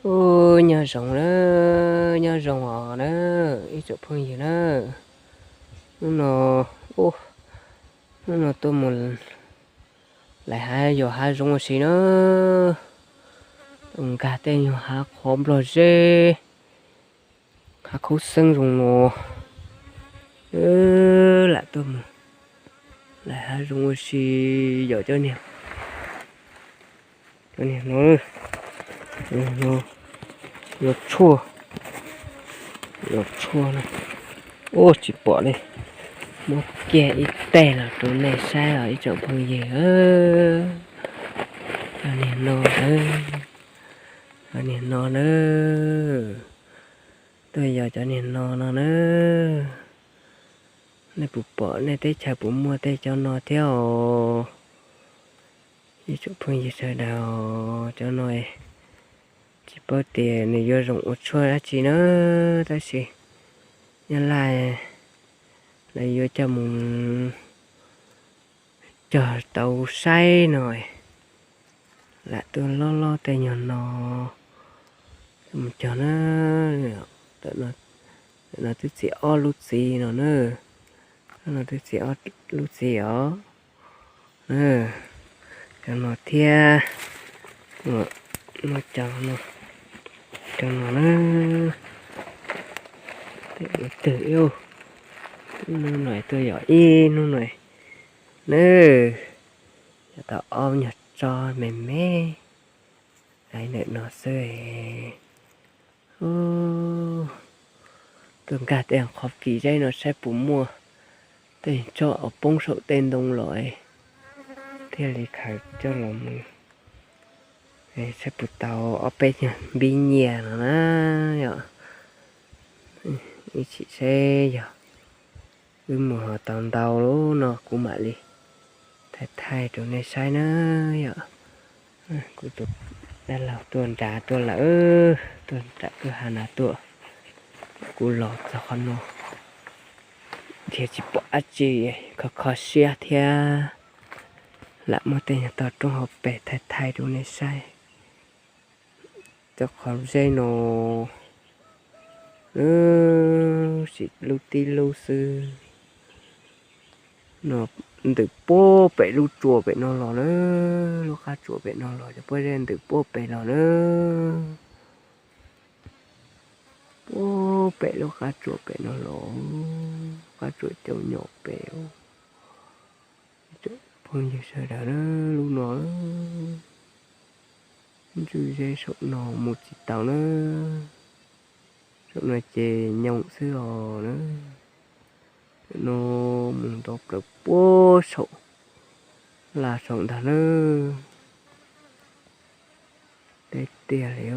Ub, nyob zoo na, nyob zoo os na, ib tsoom phooj ywg na. Hnub no, ub, hnub no tuaj mus laim hav, yos hav zoov ua si na. Tuaj nkag tej nyuag hav qhov nplog zeb, hav khaub xeeb zoo no. Lam tuaj mus laim hav zoov ua si, yos cov niag, cov niag no, yos tshuaj, yos tshuaj no. Ub, tsis pom li. Muab kiag ib teg los rau nej saib os ib tsoom phooj ywg. Cov niag no, cov niag no na. Tuaj yos cov niag no no na. Nej puas pom, nej teb chaws puas muaj tej cov no thiab os? Ib tsoom phooj ywg sawv daws, cov no tsis paub tias nws yuav zoo ua tshuaj dab tsi na, tab sis Nyab Laj lawv yuav coj mus cog tau saib no. Lam tuaj lob lob tej nyuag no coj mus cog na. Tam no twb txiav ob lub txiv no na. Tam no twb txiav ob lub txiv os. Cov no thiab, no, cov no, cov no na. Twg, hnub no tuaj yos ib hnub no na, yog tau ob nyuag tsob me me ntawm no xwb. Tuaj nkag tej qhov kis zeb no saib puas muaj tej tsob uas poob saum tej ntoo los thiaj li khaws coj los mus saib puas tau ob peb nyuag npib nyiaj no na yom. Ib chim seb yog wb mus ho tau ntau lub no kuv mam li thaij thaij rau nej saib na yom. Kuv tus dab laug tuaj nrad tuaj lawm, tuaj nram kwj ha na tuaj. Kuv los txog qhov no thiaj tsis pom dab tsi, kho kho siab thiab. Lam muab tej nyuag toj roob hauv pes thaij thaij rau nej saib. Cov qhov zeb no, sim lub tib lub xwb. No ntws puag pem lub tsua pem no los na, lub qab tsua pem no los, cov pob zeb ntws puag pem los na. Puag pem lub qab tsua pem no los, qab tsua caum nyom pem. Phooj ywg sawv daws na, lub no ntswj zeb saum no mus tsis tau na. Saum no ces nyoos xwb os na. Saum no mus nrov plaws puag saum laj saum ntag na. Deb tiag li.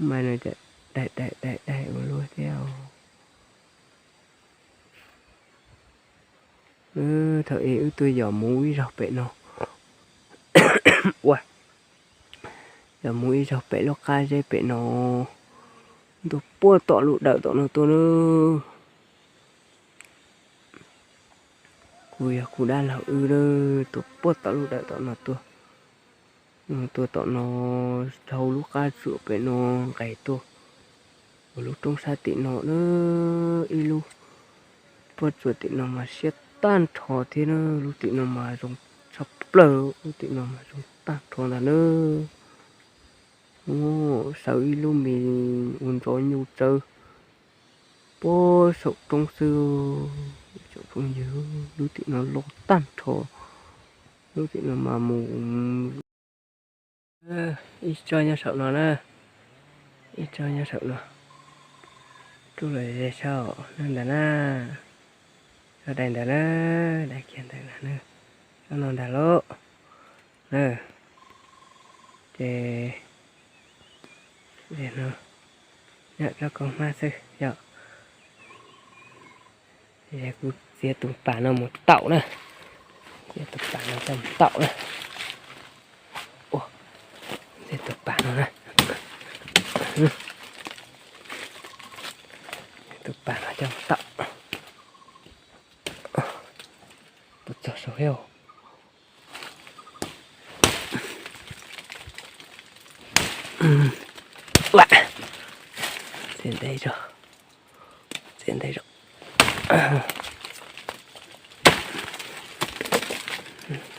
Mai no daim daim daim daim ua luaj thiab. Thaum ub wb tuaj yos mus ib zaug pem no, ua, yos mus ib zaug pem lub qab zeb pem no, ntuag puag tom lub dawm tom no tuaj na. Kuv yog kuv dab laug wb na, tuaj puag tom lub dawm tom no tuaj. Tuaj tom no, dhau lub qab tsuam pem no nqes tuaj, ua lub roob sab tim no na, ib lub pob tsuas tim no mas siab tag nrho thiab na, lub tim no mas zoo tshaj plaws, lub tim no mas zoo tag nrho ntag na. Sawv ib lub me ua ntsov nyuj tsawv puag saum roob xwb. Tsoom phooj ywg, lub tim no loj tag nrho, lub tim no mas mus ib tsob nyob saum no na, ib tsob nyob saum no, rub los ze saum no ntag na, tsob dai ntawd na, dai kiag ntawd na, tsob no ntag lauj. Ces no, nyob tsob kaus hmab xwb yom. Kuv txiav tus pas no mus taum na, txiav tus pas no coj mus taum na. Ua, txiav tus pas no na, tus pas no coj mus taum. Tus txog saum thiab. Ua, txiav ntev zog, txiav ntev zog.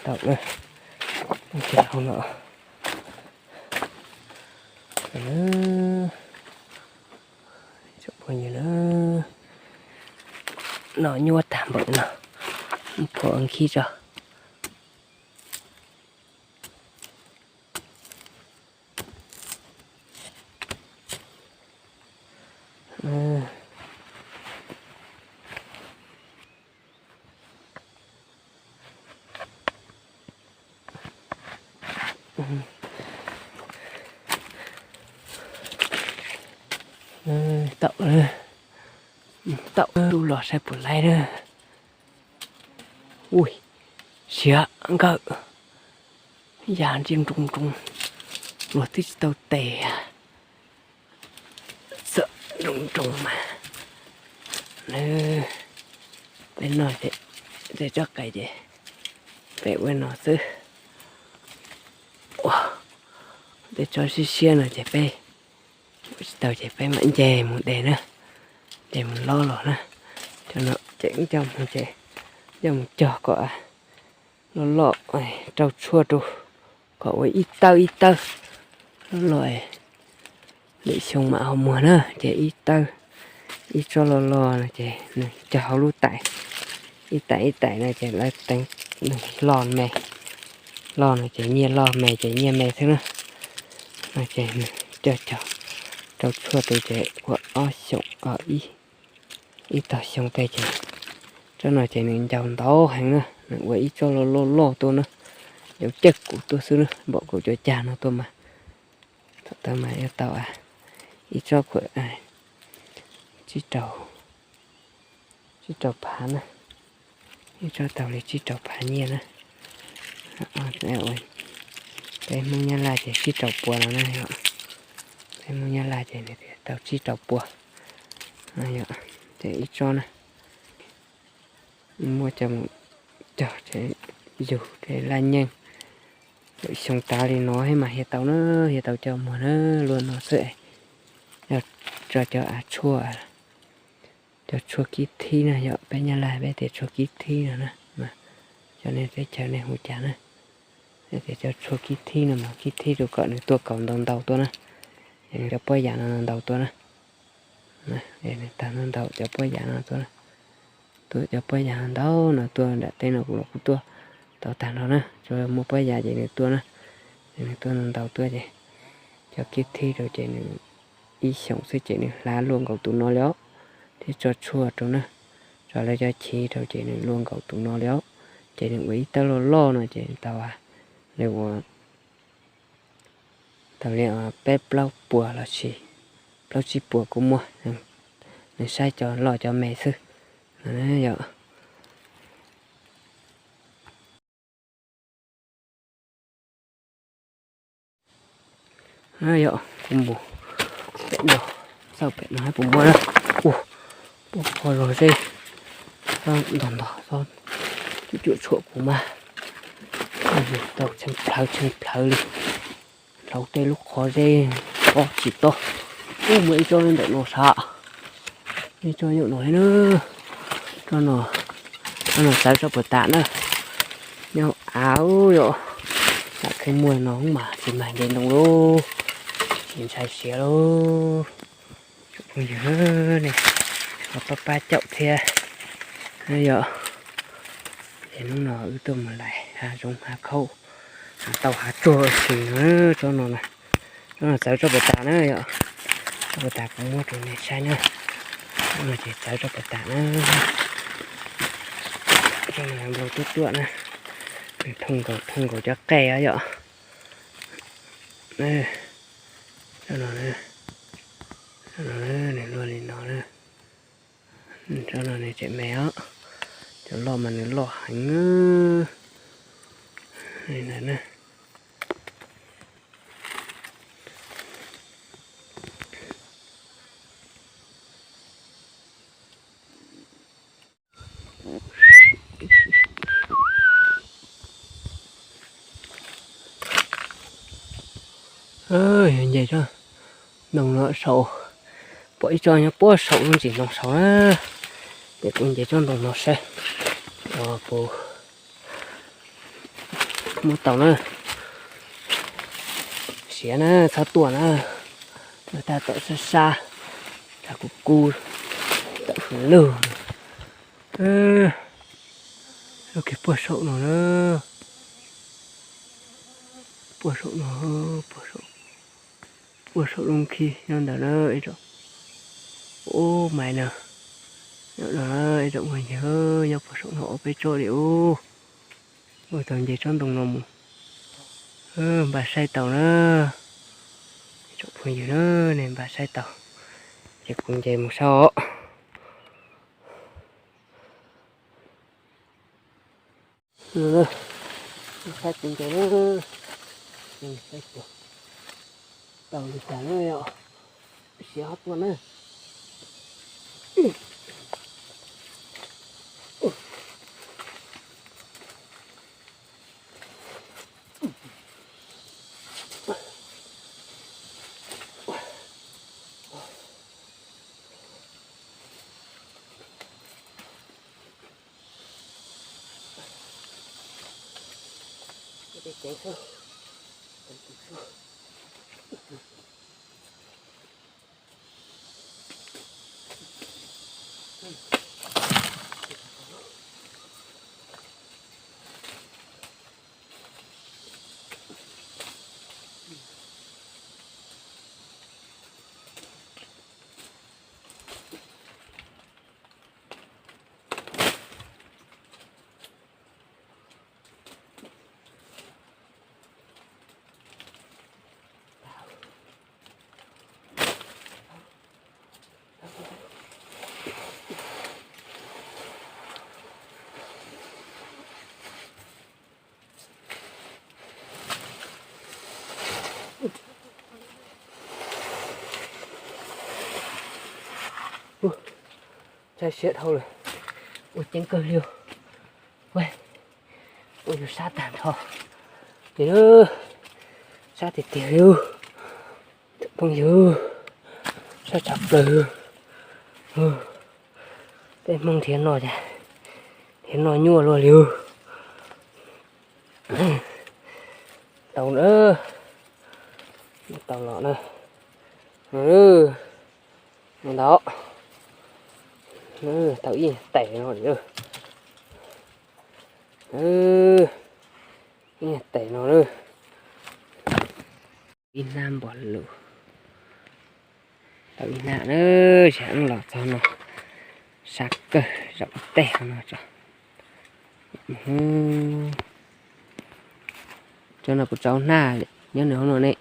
Tau na, tau kiag hauv no. Tsoom phooj ywg na, noj nyuaj tag npaum no, phua nkhib tso. Tau, tau, los saib puas laib na. Ui, siav nkawm, ya ntsej nroo nroo, luag twb tsis tau tes. Txawm nroo nroo mas, peb noj ces tej tsob qais ces peb ua no xwb. Tej tsob siab siab no ces peb ua tsis tau ces peb mam nce mus de na, nce mus lob los na. Cov no ces coj mus ces coj mus cog kom loj loj, rau tshuaj rau, kom ua ib tawb ib tawb loj loj, lwm xyoo mam ho muag na. Ces ib tawb, ib tsob loj loj no ces nws cog hauv lub tais, ib tais ib tais no ces lawv teev nws loj me, loj no ces nyiaj loj me ces nyiaj me xwb na. No ces nws cog cog rau tshuaj rau ces ua ob xyoos, ib tog xyoo tej ces tsob no ces nws ncau ntau heev na, nws ua ib tsob loj loj loj tuaj na, ncau cawg kuv tuaj xwb na, npaum kuv cov cag no tuaj mas. Thaum tau mas yuav tau ib tsob kuam tsib rau, tsib rau phav na, ib tsob tau li tsib rau phav nyiaj na. Peb Hmoob Nyab Laj ces tsib rau pua no na yom. Peb Hmoob Nyab Laj ces nws tau tsib rau pua. Ces ib tsob na, muab coj mus cog yug tej laj nyeej, lwm xyoo tav li no thiab mas hiaj tau na, hiaj tau coj muag na, luaj no xwb. Yog tso cov av tshuaj, cov tshuaj kib thib na yom, peb Nyab Laj peb tias tshuaj kib thib no na mas, cov nej teb chaws nej hu cas na. Peb tias cov tshuaj kib thib no mas kib thib rau kom nws tuaj kaus ntau ntau tuaj na, es nws cov pob yam no ntau tuaj na. Nws tag ntau ntau cov pob yam no tuaj na. Tuaj cov pob yam ntau no tuaj nram teb no kuv los kuj tuaj tau tag nrho na, tsuas muaj pob yam ces nws tuaj na. Ces nws tuaj ntau ntau tuaj ces cov kib thib rau ces nws ib xyoos xwb ces nws hlav luaj nkaus tus no li os, thiab tso tshuaj rau na, tso lawv cov chiv rau ces nws luaj nkaus tus no li os. Ces nws ua ib tawb loj loj no ces tau, nws ua tau li peb plaub puas los sis plaub tsib puas kuj muaj. Nws saib cov loj cov me xwb. Yog yog kuv mus pem no, xauj pem no puas muaj na. Ua, puag qhov zog zeb, ntog ntog, cuam cuam tshuam kuv mas, tau tshee plhawv tshee plhawv li. Hlauv tej lub qhov zeb, pob tsis tob. Ub, muaj ib tsob ntawm no sav, ib tsob nyob no na. Tsob no, tsob no txawv tsob puas tas na. Nyob av yom, lam kheev muaj no mas tsis mag nce ntoo lauj, tsis ntshai siav lauj. Tsoom phooj ywg ne, ho pab pab caum thiab yom. Ces hnub no wb tuaj mus laim hav zoov hav khaub, hav tauj hav tsuag xwb na. Tsob no, tsob no txawv tsob puas tas na yom. Tsob puas tas kuv muab rau nej saib na. Tsob no ces txawv tsob puas tas na. Tsob no nplooj tuaj tuaj na, nws thooj nkaus thooj nkaus cov qe os yom. Tsob no, tsob no nws luaj li no na. Tsob no nws tseem me os, cov loj mas nws loj heev li ntawd na. Yog nce tsob ntoo no saum, pom ib tsob nyob puag saum lub ntsis ntoo saud na. Ces kuv nce tsob ntoo no saib puas muab tau na. Siav na, txhob tuaj na. Lawv tab tom sab sab, tsam kuv kub tawm hws lug. Lub kiag puag saum no na. Puag saum no, puag saum lub khib nyob ntawd na. Ub, mais na, nyob no na, ib tsoom phooj ywg, nyob puag saum no ob peb tsob li ub. Ua tau nce tsob ntoo no mus, npaj saib tau na. Ib tsoom phooj ywg na, nej npaj saib tau, ces kuv nce mus saib os. Saib kuv nce na, tau li cas na yom. Siav qhov tuaj na. Ntshai siab dhau lawm, ua ceeb kawg li. Ua yus sab tag nrho li, sab tiag tiag li. Phooj ywg, sab tshaj plaws. Peb Hmoob nrhiav no, nrhiav no nyuaj luaj li. Tau na, tau los na. Ntau, tau ib tais no li. Ib tais no na. Ib hnab npog lus, tau ib hnab na, sab los txog no, sab kawg zaum ib teg no tso. Cov no kuv tso hnab nyob nws hauv no ne.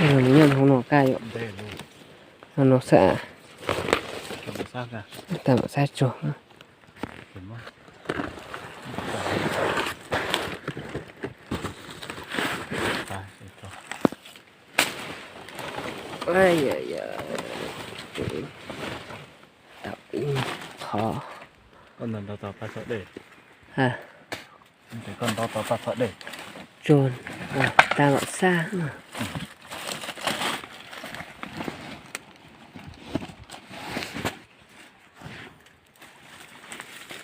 Nws nyob nws hauv no kaj yom. Hauv no xwb. Tag mam xab tsuag. Tau ib qho. Tsuag, tag mam xab.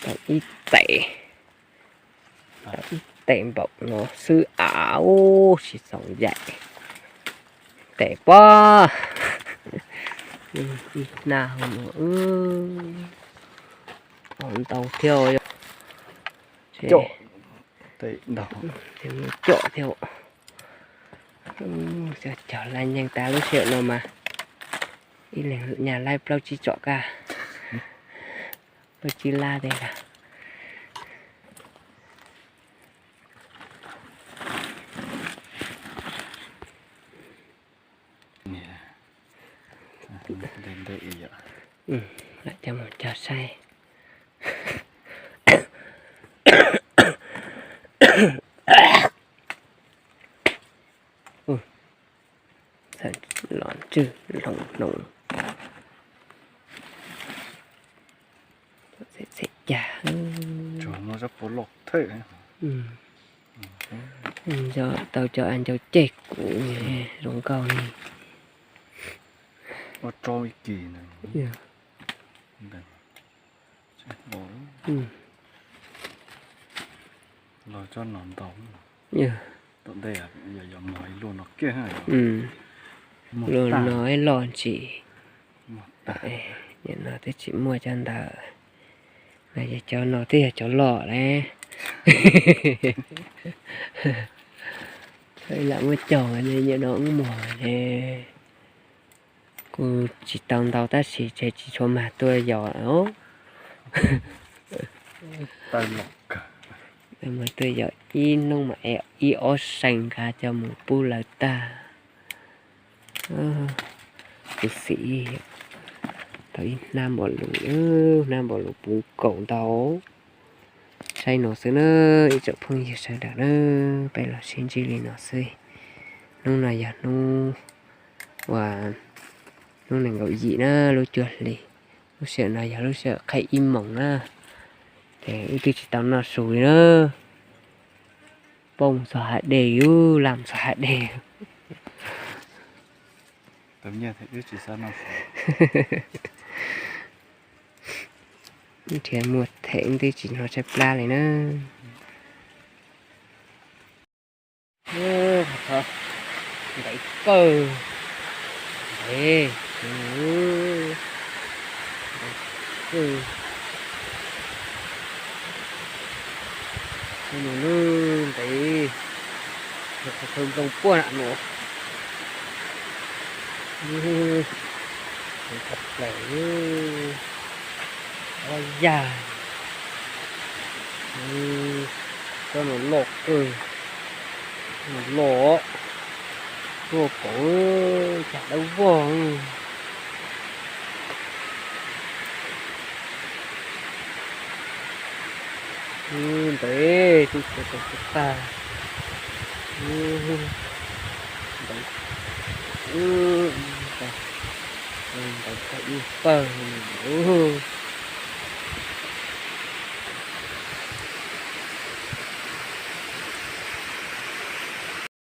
Tau ib tais, tau ib tais npaum no xwb as, tsis txaus ncaim. Tes pob, ib hnab hauv no, ntau thiab yom. Coj thiab, cog laj nyeej tas lub sij hawm no mas ib leeg nyaj laib plaub tsib tsom kaj, plaub tsib lab tej lawm. Lam coj mus cog saib. Los ntswg hloov hloov, txham txham cag. Tau cov a ncau ceg kuv zoo nkauj li. Luaj no ib loj ntsis. Nim no twb tsis muaj cov ntawd. Mas yog cov no twb yog cov loj lawm. Lam muab caug nyiam no ib muag ne. Kuj tsis tau ntau tab sis tseem tsis tshua mag tuaj yos. Mag tuaj yos ib hnub mas ib ob seem nqa coj mus pub lawv tag. Kuv xim tau ib hnab npaum lus, hnab npaum lus puv kaum ntau. Saib no xwb na, ib tsoom phooj ywg sawv daws na, peb los sib ntsib li no xwb. Hnub no yog hnub uas hnub nees nkaum yim na, lub cuaj hli. Lub sij hawm no yog lub sij hawm qhib ib moos na, ces wb twb tsis tau noj su li na. Poob mus txog hav dej, laj mus txog hav dej. Nrhiav muaj them twb tsis hnov tshaib plab li na. Ntev kawg, ntev, ntev kawg. Nws lub ntev, nws qhov chaw nplooj puag na no. Nws tshaj plaws, ob yag. Cov no loj kawg, no loj, loj pom cas dawb vog. Ntev twb tsis tau tag. Ntev, ntev tag ib pawg lawm.